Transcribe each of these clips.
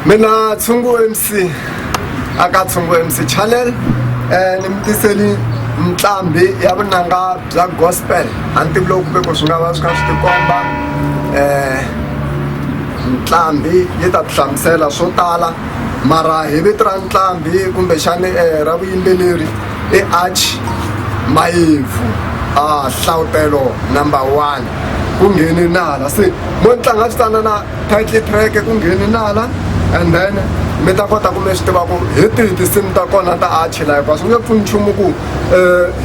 Mina Tshungu MC aka Tshungu MC Channel ni mi tiseli nqambi ya vunanga bya gospel a ni tivi loko kumbe ku swi nga va swi kha swi tikomba nqambi yi ta ti hlamusela swo tala mara hi vito ra nqambi kumbexani ra vuyimbeleri i Arch Mayivu a hlavutelo number one ku ngheni nala se mo ni tlanga switanana title track ku ngheni nala and then mi ta kota ku mi swi tiva ku hi tihi tinsimu ta kona ta Archie la hikuva swi nge pfuni nchumu ku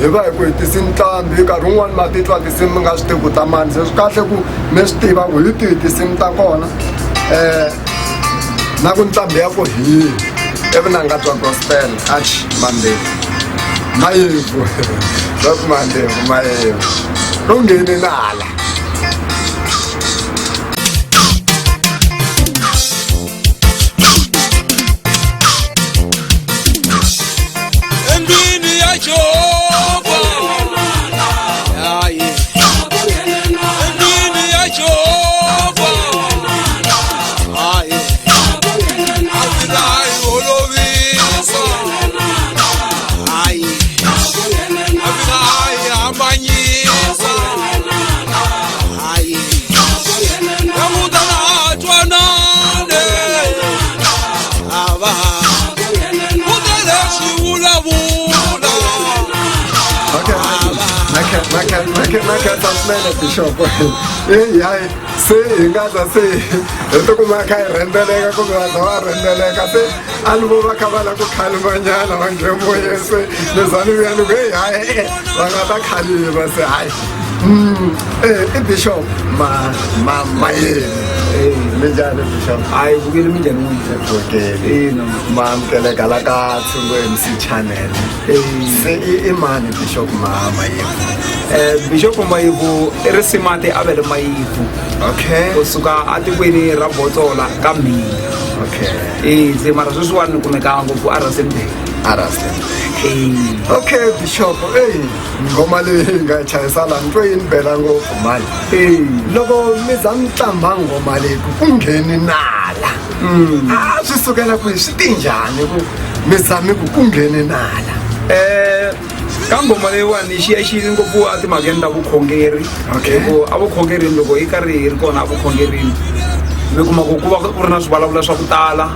hi va hi ku hi tisi nqambi nkarhi wun'wani ma titwa tinsimu mi nga swi tivi ku ta mani se swi kahle ku mi swi tiva ku hi tihi tinsimu ta kona na ku nqambi ya ku hi yihi i vunanga bya gospel Archie Mandevu Mayevu swa ku Mandevu Mayevu ku ngheni nala. Endlwini ya Jehovha. Hayi. Endlwini ya Jehovha. Hayi. A fika a yi holovisa. Hayi. A fika a yi hambanyisa. Hayi. Langutana a twanane. Ava. Ku tele swivulavula. Okay, na khensa swinene bishop eyi hayi se hi nga za se hi tikuma kha hi rhendzeleka kumbe va za va rhendzeleka se a ni vo va kha va lava ku khalimanyana va nghena se ni za ni vuya ni ku heyi hayi va nga ta khalima se hayi i bishop ma ma mayeni minjhani bishop hayi vukeli minjhani n'wina vukeli Ina. ma amukeleka la ka Tshungu MC channel se i mani bishop ma Mayivu Bishop Mayivu i risimati a vele Mayivu okay kusuka atikweni ra Botsola ka Mhinga okay e se mara sweswiwani ni kumeka ngopfu a Rustenburg a Rustenburg e okay bishop eyi nghoma leyi hi nga chayisa la ni twe yi ni bela ngopfu mani e loko mi za mi tlamba nghoma leyi ku ku ngheni nala a swi sukela kwihi swi ti njhani ku mi zame ku ku ngheni nala Ka nghoma leyiwani ni xiyaxiyile ngopfu a timhakeni ta vukhongeri Okay. hi ku a vukhongerini loko yi karhi hi ri kona a vukhongerini mi kuma ku ku va ku ri na swivulavula swa ku tala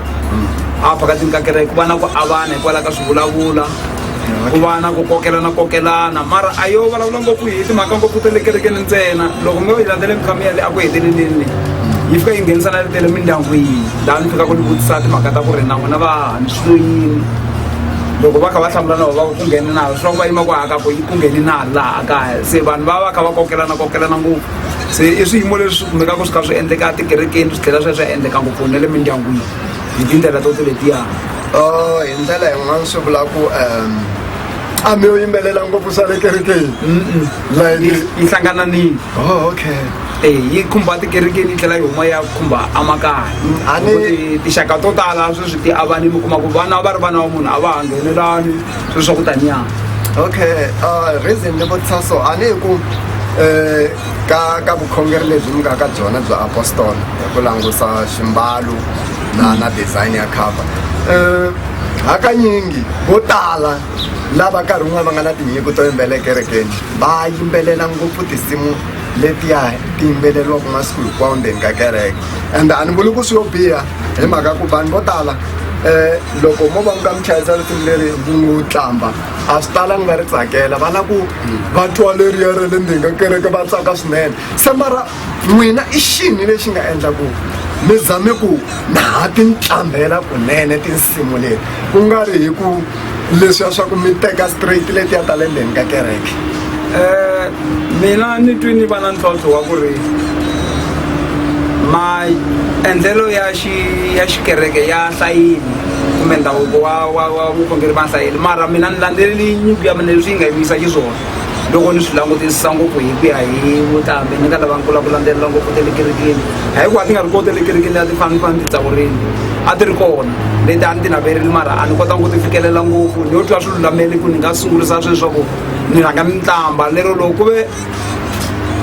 a phakatini ka kereke ku va na ku avana hikwalaho ka swivulavula ku va na ku kokelana kokelana mara a yo vulavula ngopfu hi timhaka ngopfu ta le kerekeni ntsena loko mi yo yi landzele mikhami ya le a ku heteleleni yi fika yi nghenisa na le tele mindyangwini laha ni fikaka ni vutisa timhaka ta ku ri na n'wina va ni swilo yini loko va kha va hlamula na va ku nghene nalo swi loko va yima ku haka ku ku ngheni nalo laha kaya se vanhu va va kha va kokelana kokelana ngopfu se i swiyimo leswi swi kumekaka swi kha swi endleka etikerekeni swi tlhela swi ya swi ya endleka ngopfu na le mindyangwini hi tindlela to letiya. Oh, hi ndlela yin'wana swi vula ku a mi yo yimbelela ngopfu swa le kerekeni like yi hlangananile oh okay e yi khumba tikerekeni yi tlhela yi huma ya khumba emakaya A ni- tinxaka to tala sweswi ti avani mi kuma ku vana va ri vana va munhu a va ha nghenelani swilo swa ku taniya okay reason ni vutisa so a ni hi ku ka vukhongeri lebyi mi nga ka byona bya apostol hi ku langusa ximbalo na design ya cover hakanyingi vo tala lava nkarhi wun'wana va nga na tinyiko to yimbelela ekerekeni va yimbelela ngopfu tinsimu letiya ti yimbeleriwaka masiku hinkwawo ndzeni ka kereke and a ni vuli ku swi yo biha hi mhaka ku vanhu vo tala loko mo va mi ka mi chayisa risimu leri mi ngo tlamba a swi talangi va ri tsakela va lava ku va twa leriya ra le ndzeni ka kereke va tsaka swinene se mara n'wina i xini lexi nga endla ku mi zame ku na ha ti ntlambela kunene tinsimu leti ku nga ri hi ku leswiya swa ku mi teka straight letiya ta le ndzeni ka kereke Mina ni twi ni va na ntlhontlho wa ku ri maendlelo ya xi ya xikereke ya hlayile kumbe ndhavuko wa wa wa vukhongeri va hlayile mara mina ni landzeleli nyiko ya mina leswi yi nga yimisa xiswona loko ni swi langutisisa ngopfu hi ku ya hi vutambi ni nga lavanga ku lava ku landzelela ngopfu ta le kerekeni hayi ku a ti nga ri kona ta le kerekeni a ti fane ni fane ni ti tsakurile a ti ri kona leti a ni ti naverile mara a ni kotanga ku ti fikelela ngopfu ni yo twa swi lulamele ku ni nga sungurisa sweswi swa ku ni rhanga ni tlamba lero loko ku ve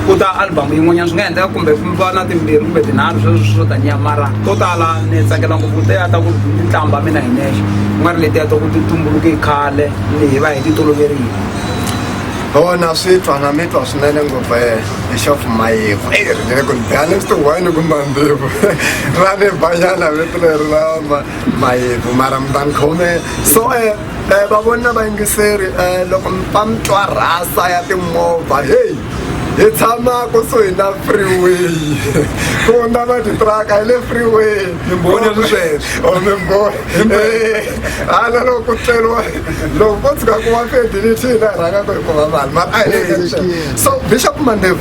Ku ta album yin'wanyana swi nga endleka kumbe ku va na timbirhi kumbe tinharhu sweswo swo taniya mara to tala ni tsakela ngopfu tiya ta ku ni tlamba mina hi nexe ku nga ri letiya ta ku ti tumbuluke khale ni hi va hi ti toloverile. O na swi twa na mi twa swinene ngopfu Bishop Mayevu e ri le ku ni biha ni swi tiwani ku mandevu ra ni banyana vito leri ra Mayevu mara mi ta ni khomela so vavoni na vayingiseri loko mi pfa mi twa rhasa ya timovha heyi hi tshama kusuhi na freeway ku hundza na titiraka hi le freeway Mimbhoni ya sweswo. o mimbhoni hala loko ku tleriwa loko ko tshuka ku va fidelity hi la hi rhangaka hi kuma mali mara a hi le ka sweswo. So Bishop Mandevu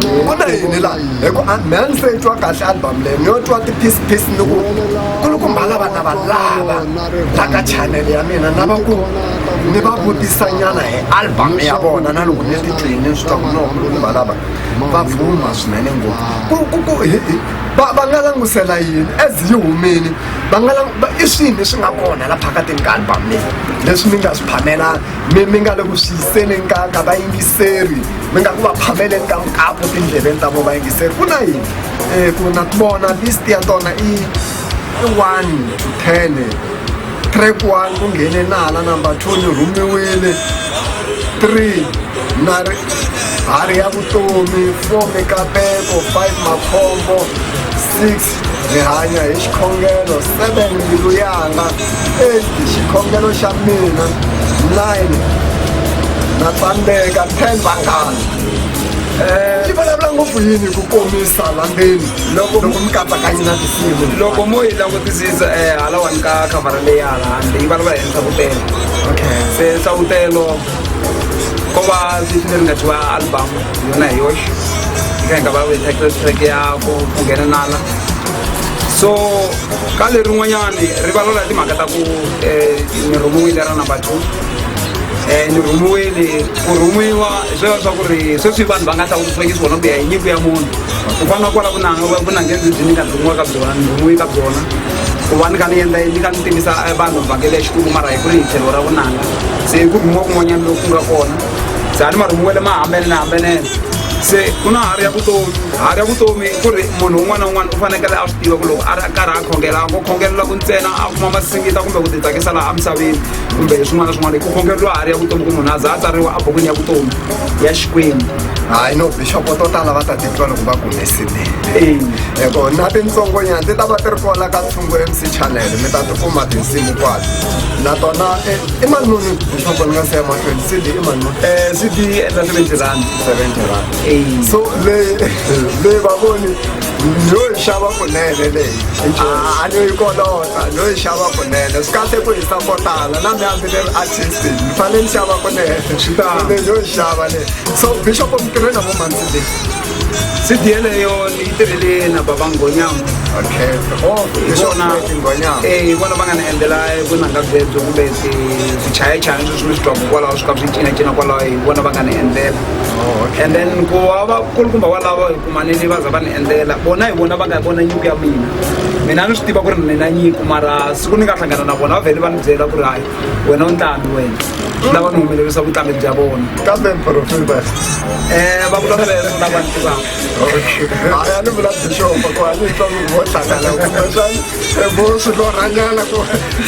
ku na yini la hi ku me a ni se yi twa kahle album leyi ni yo twa ti-piece piece ni ku kulukumba lava na va lava la ka channel ya mina na va ku ni va vutisanyana hi album ya vona na loko ni titwini ni swi twa ku no kulukumba lava va vuma swinene ngopfu ku ku ku va va nga langusela yini as yi humile va nga i swini leswi nga kona la phakatini ka album leyi leswi mi nga swi phamela mi mi nga le ku swi yiseleni ka ka vayingiseri mi nga ku va phameleni ka mukapu tindleveni ta vo vayingiseri ku na yini ku na vona list ya tona i i 1 to 10 track 1 ku nghene nala number 2 ni rhumiwile 3 na ri hari ya vutomi 4 mikateko 5 makhombo 6 hi hanya hi xikhongelo 7 mbilu yanga 8 xikhongelo xa mina 9 na tsandeka 10 vanghana. Yi vulavula ngopfu yini ku komisa la ndzeni loko mi katsakanya na tinsimu? Loko mo yi langutisisa halawani ka khavhara leyi hala handle yi vulavula hi nhlavutelo. Se nhlavutelo ko va vito leri nga thyiwa album yona hi yoxe yi kha yi nga vulavuli hi title track ya ku ku nghena nala. So ka lerin'wanyani ri vulavula hi timhaka ta ku ni rhumiwile ra number 2 ni rhumiwile ku rhumiwa hi sweswo swa ku ri sweswi vanhu va nga hlawurisiwa xiswona ku ya hi nyiko ya munhu ku fana na kwala vunanga vunangeni lebyi ni nga rhumiwa ka byona ni rhumiwe ka byona ku va ni kha ni endla ni kha ni tivisa vanhu vhangeli ya Xikwembu mara hi ku ri hi tlhelo ra vunanga se ku rhumiwa kun'wanyana loku nga kona se a ni ma rhumiwele ma hambanene hambanene. Se ku na hari ya vutomi hari ya vutomi ku ri munhu un'wana na un'wana u fanekele a swi tiva ku loko a ri karhi a khongela a ngo khongelela ku ntsena a kuma masingita kumbe ku titsakisa laha emisaveni kumbe swin'wana na swin'wana ku khongeleriwa hari ya vutomi ku munhu a za a tsariwa ebukwini ya vutomi ya Xikwembu. Hayi no bishopo to tala va ta titwa loko va kume CD hiko na tintsongonyana ti ta va ti ri kona ka Tshungu MC channel mi ta tikuma tinsimu kwala na tona i mali muni bishopo ni nga se ya mahlweni CD i mali muni? CD yi endla 70 rand. 70 rand. So leyi leyi vavoni yo yi xava kunene leyi a ni yi kolota no yi xava kunene swi kahle ku hi sapotana na mi hambi ni ri artist ni fanele ni xava kunene leyi yo yi xava leyi. So bishop mi tirhe na vo mani CD? CD yeleyo ni yi tirhele na Baba Nghonyama. Okay, oh Bishop Nghonyama. Hi vona va nga ni endlela vunanga byebyo kumbe swichayachaya leswi mi swi twaka kwalaho swi kha swi cinacina kwalaho hi vona va nga ni endlela. And then ku va vakulukumba walavo hi kumanile va za va ni endlela vona hi vona va nga vona nyiko ya mina mina a ni swi tiva ku ri mina nyiko mara siku ni nga hlangana na vona va vhele va ni byela ku ri hayi wena u ntlambi wena lava ni humelerisa vutlambi bya vona. Kambe muprofita? Va vula sweswo lava ni tivaka. Hayi a ni vula bishopo ku a ni twa ku vo hlangana kumbexani vo swi lorhanyana ku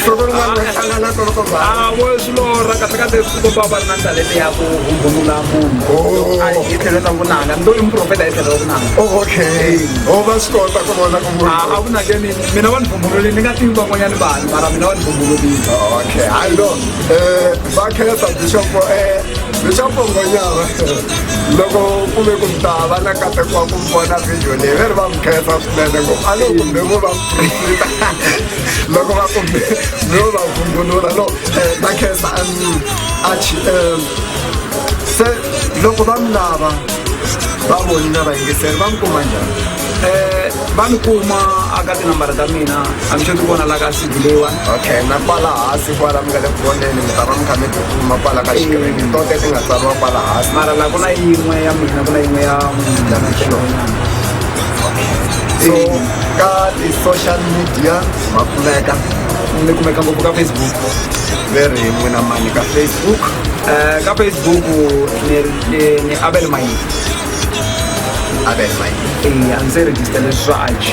siku rin'wana vo hlangana ku ri ku va A vo swi lorha kahle kahle swi komba va ri na talente ya ku humbunula munhu hi tlhelo ra vunanga ni to i muprofeta hi tlhelo ra vunanga. Oh, okay, o va swi kota ku vona ku munhu A vunangeni mina va ni vumbunulile ni nga tivi van'wanyana vanhu mara mina va ni vumbunulile. Okay, hayi no va khensa bishop bishop Nghonyama loko ku ve ku mi ta va na nkateko wa ku vona video leyi ve ri va mi khensa swinene ngopfu a no kumbe vo va muprofita loko va kumbe vo va vumbunula no va khensa achi se loko va mi lava va voni na vayingiseri va mi kuma njhani? Va ni kuma aka tinambara ta mina hambi xo ti vona la ka CD leyiwani. Okay, na kwala hansi kwala mi nga le ku voneni mi ta va mi kha mi tikuma kwala ka xikirini tote ti nga tsariwa kwala hansi. Mara la ku na yin'we ya mina ku na yin'we ya munhu. So ka ti-social media ma kumeka? Ni kumeka ngopfu ka Facebook. Ve ri n'wina mani ka Facebook? Ka Facebook ni Abel Mayivu. Abel Mayini. E a ndzi se register leswi swa Arch.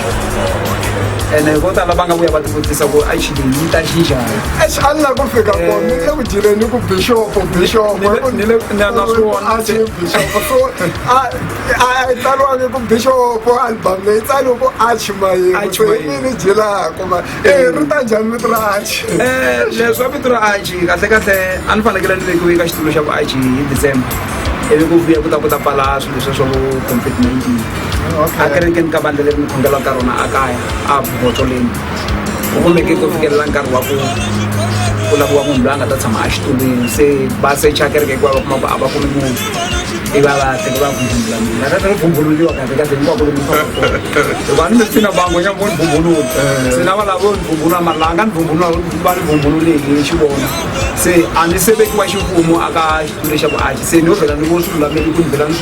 Ene vo tala va nga vuya va tivutisa ku Arch leyi yi ta xinjhani. Eish, a ni la ku fika kona ni le ku dyeleni ku bishop bishop Ni le- ni le- na swi vona. Arch bishop so a yi tsariwangi ku bishop album leyi tsariwe ku Arch Mayini Arch so hi Mayini. mini dyelaka ma e ri ta njhani vito ra Arch? Leswi a vito ra Arch kahle kahle a ni fanekele ni vekiwe ka xitulu xa ku Arch hi December ivi ku vuya ku ta ku ta pfala swilo leswiya swa vo COVID-19. Okay. A kerekeni ka vandla leri ni khongelaka ka rona a kaya a Botsoleni ku kumeke ku fikelela nkarhi wa ku ku laviwa munhu loyi a nga ta tshama a xitulwini, se va secha kereke hinkwayo va kuma ku a va kumi munhu, ivi va va teka va vumbulula mina kahle ri vumbululiwa kahle kahle hinkwako lomu ni fambaka kona hikuva a ni mi pfina van'wanyana vo ni vumbulula, se na valavo ni vumbulula mara laha nga ni vumbulula va ni vumbulule hi xivona, se a ni se vekiwa ximfumo aka xitulu xa vuaki, se ni yo vhela ni vo swi lulameli ku ni vhela ni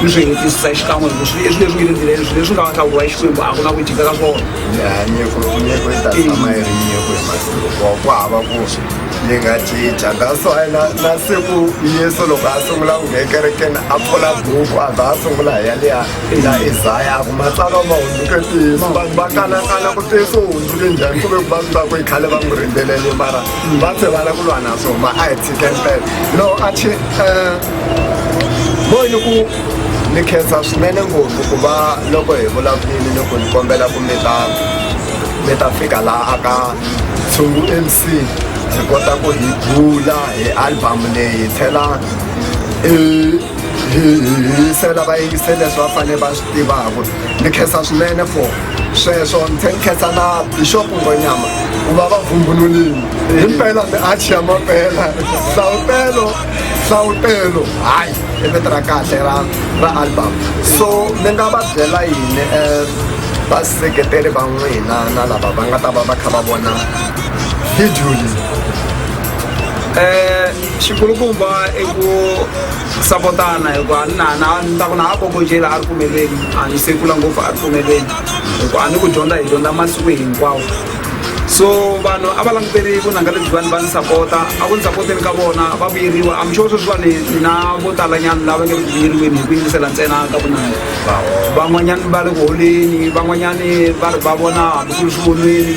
swi hetisisa xikan'we hi ku swi i swilo leswi nge le ndleleni, swilo leswi nga hlawuriwa hi Xikwembu a ku na ku jika ka swona. Ya, nyiko yi ta tshama yi ri nyiko hi masiku hinkwawo, ku hava ku yi nga cinca. That's why na siku Yesu loko a sungula ku nghena ekerekeni a pfula buku a za a sungula hi yaliya ya Isaya a ku matsalwa ma hundzuke ntiyiso, vanhu va kanakana ku ntiyiso wu hundzuke njhani ku ve ku va swi tiva ku i khale va n'wi rindzelele mara va se va lava ku lwa na swona ma a hi tshikeni mpela no achi moyini ku ni khensa swinene ngopfu ku va loko hi vulavulile ni ku ni kombela ku mi ta fika laha aka Tshungu MC hi kota ku hi bula hi album leyi hi tlhela hi yisela vayingiseli leswi va fanele va swi tivaka. Ni khensa swinene for sweswo, ni tlhela ni khensa na Bishop Ngonyama ku va va vumbunulile himpela mi Arch ya mampela. Hlawutelo hlawutelo hayi i vito ra kahle ra album, so mi nga va byela yini vaseketeri va n'wina na lava va nga ta va va kha va vona video leyi? Xikulukumba i ku sapotana hikuva na na ni ta ku na ha bokojela a ri pfumeleni, a ni se kula ngopfu a ri pfumeleni hikuva a ni ku dyondza hi dyondza masiku hinkwawo, so vanhu a va languteli vunanga lebyi vanhu va ni sapota a ku ni sapoteni ka vona va vuyeriwa. I'm sure sweswiwani ni na vo talanyana lava nge ri ku vuyeriweni hi ku yingisela ntsena ka vunanga, van'wanyani va le ku holeni, van'wanyani va ri va vona hambi ku ri swivonweni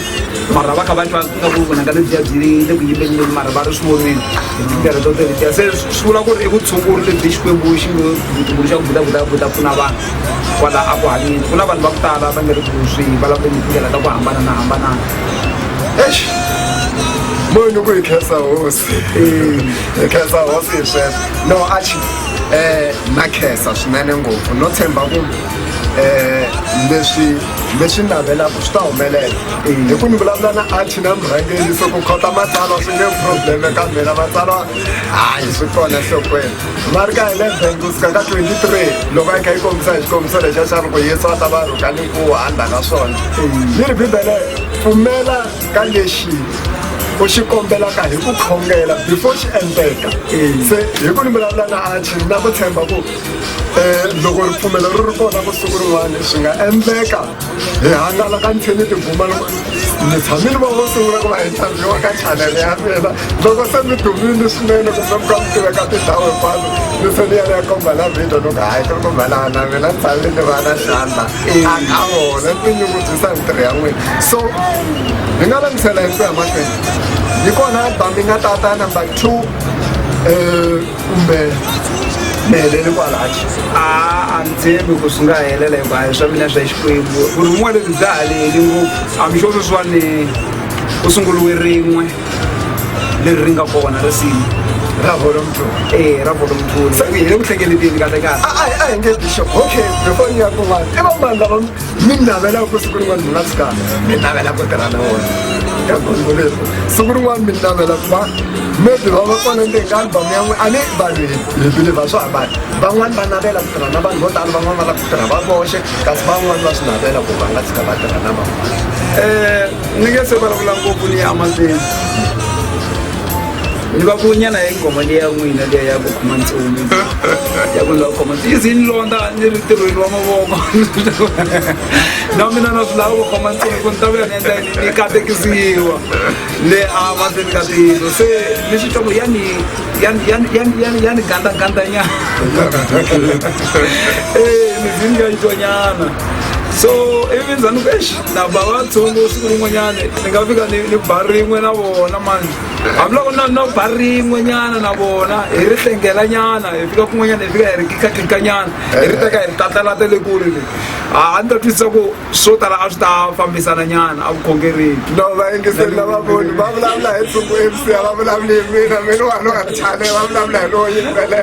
mara va kha va twa nga ku vunanga lebyiya byi le ku yimbeleleni mara va ri swivonweni hi tindlela to teletiya, se swi vula ku ri i vutshunguri lebyi Xikwembu xi ngo vutumbuluxa ku buta pfuna vanhu kwala a ku hanyeni. Ku na vanhu va ku tala va nge ri ku swi vulavuleni hi tindlela ta ku hambana na hambanana. Eish, moyini ku hi khensa hosi, hi khensa hosi hi sweswo. No achi na khensa swinene ngopfu, no tshemba ku leswi leswi navelaka swi ta humelela hi ku ni vulavula na Arch na murhangeri, so ku khota matsalwa swi nge problem eka mina, matsalwa hayi swi kona nhlokweni. Va ri ka 11 kusuka ka 23 loko a yi kha yi kombisa hi xikombiso lexiya xa ri ku Yesu a ta va rhukani ku handza ka swona, yi ri Bibele pfumela ka lexi u xi kombelaka hi ku khongela before xi endleka. Se hi ku ni vulavula na Arch na ku tshemba ku loko ripfumelo ri ri kona ku siku rin'wana swi nga endleka hi hangalaka, ni tlhe ni tibuma loko ni tshamile va vo sungula ku va interviewa ka channel ya mina loko se mi dumile swinene kumbe mi ka mi tiveka tindhawu hinkwato, ni se ni ya ni ya komba na video ni ku hayi ku ri kumba laha na mina ni tshamile ni va na xandla a ka vona, ni tinyungubyisa hi mintirho ya n'wina. So hi nga langisela hi ku ya mahlweni yi kona album yi nga tata number 2 kumbe mi heleli kwala Arch? A ni tshembi ku swi nga helela hikuva a hi swa mina, swa Xikwembu. Vurhumiwa lebyi bya ha leheli ngopfu, hambi xo sweswiwani ku sunguriwe rin'we leri ri nga kona risimu ra volume 2. E, ra volume 2 hi le ku hlengeleteni kahle kahle. A hi nge bishop, okay, before ni ya kun'wana, i vamani lava mi navelaka ku siku rin'wana mi nga tshuka mi navela ku tirha na vona ka gondzo leri, siku rin'wana mi navela ku va maybe va va kona ndzeni ka album ya n'we? A ni vanhu hi believer swo hambana, van'wani va navela ku tirha na vanhu vo tala, van'wani va lava ku tirha va voxe, kasi van'wani va swi navela ku va nga tshika va tirha na van'wana. Ni nge se vulavula ngopfu ni ya mahlweni ni va ku nyana hi nghoma liya n'wina liya ya ku khoma ntsumi, ya ku lava khoma yi zi ni londa ni ri ntirhweni wa mavoko na mina na swi lava ku khoma ntsumi ku ni ta vuya ni endla yini ni katekisiwa le a mahlweni ka tilo, se ni swi twa ku ya ni ya ni ya ni ya ni ya ni gandagandanyana. ni zi ni nga yi twanyana. So ivi ndzhaku ku exi na ba vatsongo siku rin'wanyana ni nga fika ni ba rin'we na vona mani, hambiloko na ba rin'we nyana na vona hi ri hlengela nyana, hi fika kun'wanyana hi fika hi ri kikakika nyana, hi ri teka hi ri tatalata le kule le. A ni ta twisisa ku swo tala a swi ta fambisana nyana a vukhongerini. No, vayingiseri lava voni va vulavula hi Tsungu MC, a va vulavuli hi mina. Mina wa no channel, va vulavula hi lowo yimbelela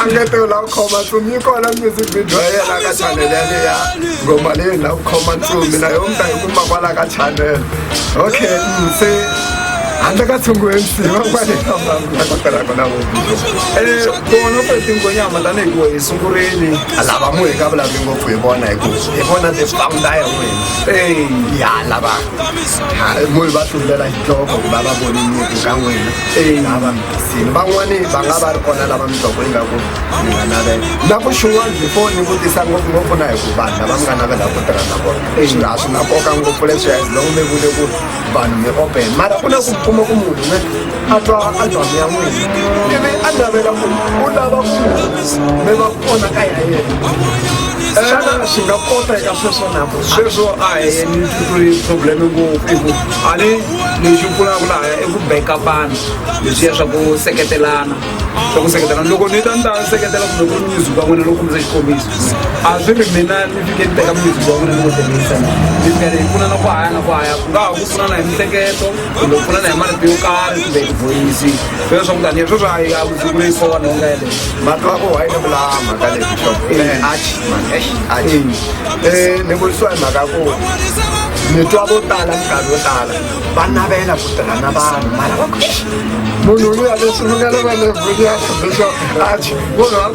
a nge te u lava ku khoma ntsumi. Yi kona music video ya yena ka channel yaleya, nghoma leyi la ku khoma ntsumi na yo mi ta yi kuma kwala ka channel. Okay, se handle ka Tsungu MC, van'wani va ku tirhaka na vo? Kona ku tingonyama tanihi ku hi sungurini. Lava mu hi nga vulavuli ngopfu hi vona, hi ku hi vona the founder ya n'wina. Ya lava mu va tlulela xidloko ku va va voni nyiko ka n'wina lava mi tisini. Van'wani va nga va ri kona lava mitoko ingaku mi nga navela na ku xin'wana before ni vutisa, ngopfungopfu na hi ku vanhu lava mi nga navela ku tirha na vona, swi a swi na nkoka ngopfu leswi as long mi vule ku vanhu mi open, mara ku na ku kuma ku munhu ne a twa album ya n'wina ivi a navela ku u lava ku mi va kona ka ya yena, xana swi nga kota eka sweswo na ku? Sweswo a hi ni ku ri problem ngopfu, i ku a ni lexi pfunaka laha i ku backupana leswiya swa ku seketelana, swa ku seketelana. Loko ni ta ni ta seketela kumbe ku ri music wa n'wina, loko kombisa xikombiso, a swi ri mina ni fike ni teka music wa n'wina ni ku tirhisa, ni fika ni pfunana ku haya na ku haya, ku nga ha ku pfunana hi mihleketo kumbe ku pfunana hi marito yo karhi kumbe hi tivoyisi, sweswo swa ku taniya sweswo a yi a ku leyi kona nga yeleyo. Mati wa ku why ni vula mhaka leyi, bishop, achi man, eish, achi, ni vurisiwa hi mhaka ku ni twa vo tala minkarhi yo tala va navela ku tirha na vanhu, mara va ku, "Eish, munhu luya leswi mi nga lava level ya bishop achi munhu wa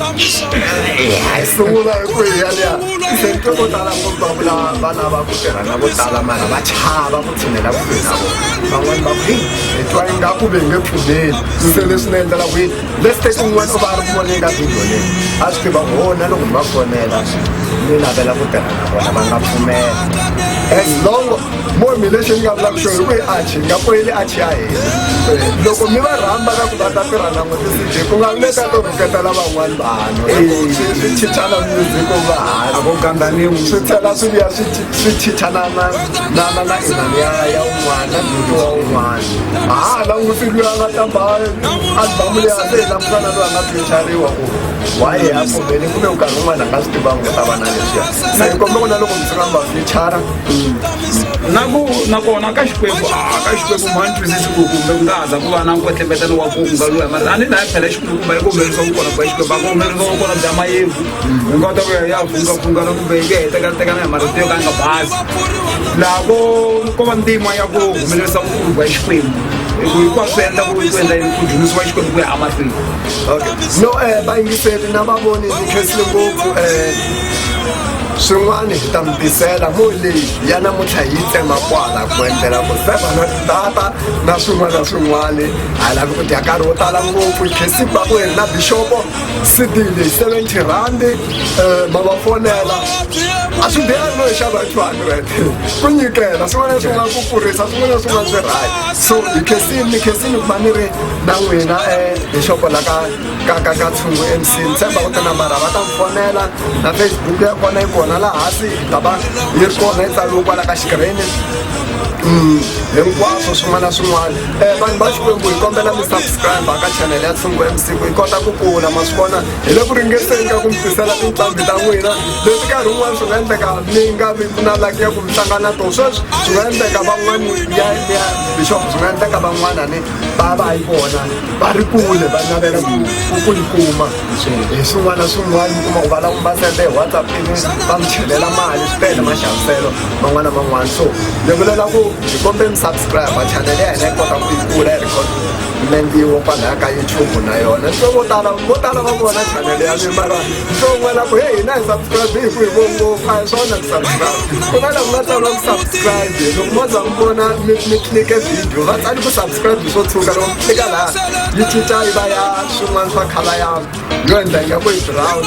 hi sungula hi ku hi yaliya." Se ni twe vo tala ngopfu va vula va lava ku tirha na vo tala, mara va chava ku tshinela kusuhi na vona. Van'wani va ku, "Heyi, hi twa ingaku ve nge pfumeli." Se leswi ni endlela ku yini, let's take un'wana u va a ri ku voneni ka video leyi, a swi tiva ku hona loko ni va fonela ni navela ku tirha na vona, va nga pfumela. As long mo mi lexi ni nga vulaka xona hi ku hi achi hi nga poyeli achi ya hina loko mi va rhamba ka ku va ta tirha na n'we ti-CD, ku nga vi leta to rhuketela van'wani vanhu, swi chichana music u va hansi, a ku gandaniwi. Swi tlhela swi vuya swi chicha na inani ya un'wana na nyuki wa un'wana. A ha languti loyi a nga tlamba album leyi, a se hi languta na loyi a nga featureiwa ku why a pfumeli, kumbe nkarhi wun'wana a nga swi tivangi ku ta va na leswiya. Se hi komba ku na loko mi fika mi va feature. Na ku nakona ka Xikwembu, a ka Xikwembu mhani twisisi ku kumbe ku nga ha za ku va na nkwetlembetano wa ku nga luya, mara a ni na phela Xikwembu kumbe ku humelerisa vukona bya Xikwembu, a ku humelerisa vukona bya mayevu, u nga ta ku ya vhungavhungana kumbe yi ya hi tekatekana hi marito yo ka nga bazi laha ko va ntima ya ku humelerisa vukulu bya Xikwembu, hi ku hinkwaswo swi endla ku endla yini, ku dyondzisiwa Xikwembu ku ya emahlweni. Okay, no, vayingiseri na vavoni, ni khensile ngopfu. Swin'wana hi ta mi tisela mo leyi ya namuntlha yi tsema kwala ku endlela ku sevha na tidata na swin'wana na swin'wana. A hi lavi ku dya nkarhi wo tala ngopfu. Hi khensile ku va ku hi ri na bishopo. CD leyi 70 rand, ma va fonela, a swi bihangi no hi xava hi 200 ku nyikela swin'wana na swin'wana, ku kurisa swin'wana na swin'wana swi right. So hi khensile, ni khensile ku va ni ri na n'wina, bishopo la ka Tshungu MC. Ni tshemba ku tinambara va ta mi fonela na Facebook ya kona yi kona laha hansi, yi ta va yi ri kona, yi tsariwe kwala ka xikirini, hinkwaswo swin'wana na swin'wana. Vanhu va Xikwembu, hi kombela mi subscribe ka channel ya Tshungu MC ku yi kota ku kula. Ma swi vona, hi le ku ringeseni ka ku mi tisela tinqambi ta n'wina leti nkarhi wun'wana swi nga endleka mi nga vi na laki ya ku mi tlanga na to sweswi. Swi nga endleka van'wani ya bishop, swi nga endleka van'wana ni va va yi vona va ri kule, va navela ku yi kuma hi swin'wana na swin'wana. Mi kuma ku va lava ku va sende hi WhatsApp ivi va mi chelela mali, swi tele maxaviselo man'wana na man'wana. So ni vulela ku hi kombe mi subscribe channel ya hina yi kota ku yi kula, yi recommend-iwa kwalaya ka YouTube na yona. So vo tala vo tala va vona channel ya mina, mara so un'wana ku, "Hey, hina hi subscribe hi ku hi vo ngopfu." A hi swona ku subscribe, ku na laha ku nga tsariwa ku subscribe. Loko mo za mi vona mi click-e video, va tsali ku subscribe swo tshuka. Loko mi click-a laha, yi cinca yi va ya swin'wana swa khala ya yo endla ingaku yi brown,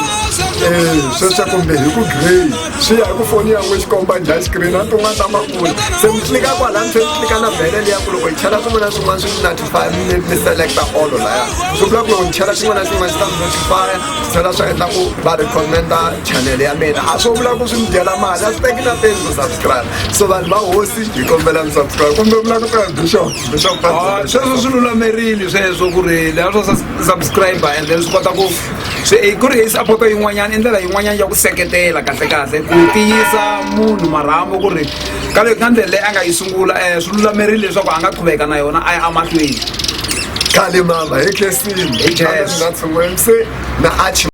sweswo kumbe hi ku grey, swi ya hi ku foni ya n'we xikomba njhani xikirini na tin'wana ta makula. Se mi click-a. kwala ni tlhela ni tlika na bele liya ku loko yi chela swin'wana na swin'wana swi notify mi mi selecta all laya swi vula ku loko ni chela xin'wana na xin'wana xi ta mi notify swi tlhela swi endla ku va recommenda channel ya mina a swo vula ku swi mi dyela mali a swi teki na peni ku subscribe so vanhu va hosi hi kombela mi subscribe kumbe mi lava ku tiva bishop bishop Ah, sweswo swi lulamerile sweswo ku ri leswo subscribe and then swi kota ku swi eh, ku ri i support yin'wanyana i ndlela yin'wanyana ya ku seketela kahle kahle ku tiyisa munhu marhambu ku ri ka le ka ndlela leyi a nga yi sungula um swi lulamerile leswaku a nga qhubeka na yona a ya emahlweni khale mama hi khensile Hi Jesu. na tshungwe mc na archie.